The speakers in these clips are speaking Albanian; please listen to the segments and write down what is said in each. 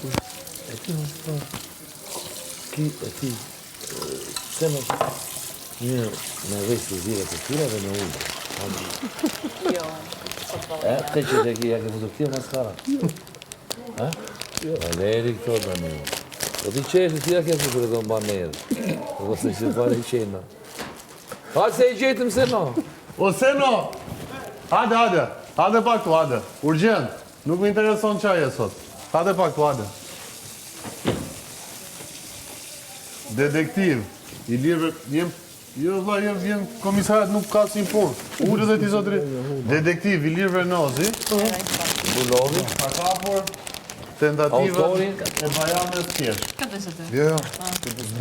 E ti më po. Ki e ti se më një me vezë të zira të tjera dhe me ujë. Jo. E, te që te ki, ja ke futur këti o maskara? Ha? Jo. Valeri këto tani. Po ti qesh, ti ja ke futur edhe mba nerë. Po se që pare qena. Ha se e gjetëm se no. O Seno! Hajde, hajde. Hajde pak tu, hajde. Urgjent. Nuk më intereson çaj e sot. Hajde pak tu, hajde. Detektiv, Ilir, jem, jo vlla, jem, jem komisariat nuk ka asnjë punë. Ulu dhe ti zotri. Detektiv Ilir Vrenozi. Bulovi. Ka kapur tentativën e bajames thjesht. Jo, jo.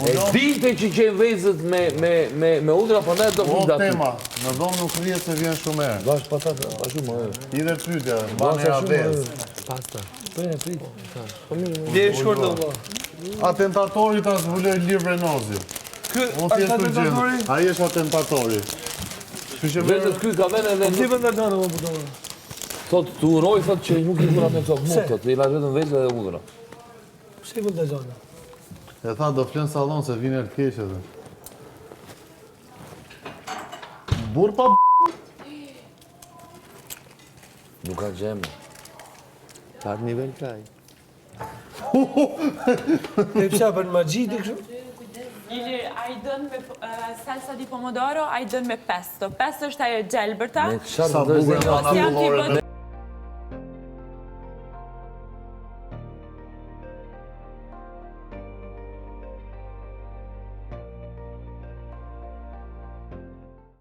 E dinte që qenë vezët me, me, me, me udhra, po ne do O fund aty. tema, në dhomë nuk rrihet se vjen shumë erë. Bash patate, bash shumë erë. Hidhe pyetja, mban era vezë. Pasta. Po e prit. Po mirë. Deri shkurt do valla. Atentatori ta zbuloi Ilir Vrenozi. Ky Unë është thjesht atentatori? urgjent. Ai është atentatori. Kështu që Vetët ky ka vënë edhe Ti vend atë po do. Thot, të uroj, thot që nuk i vura me thot mund, thot, i lash vetëm vezë dhe udhra. Pse i vend atë? E tha do flen sallon se vjen erë të keqe dhe. Burr pa Nuk ka gjeme. Pak nivel ka ai. E pse bën magji ti kështu? Ilir, ai dën me salsa di pomodoro, ai dën me pesto. Pesto është ajo e gjelbërta. Me çfarë Sa do bukur e të mban Janë ti akullore bën me.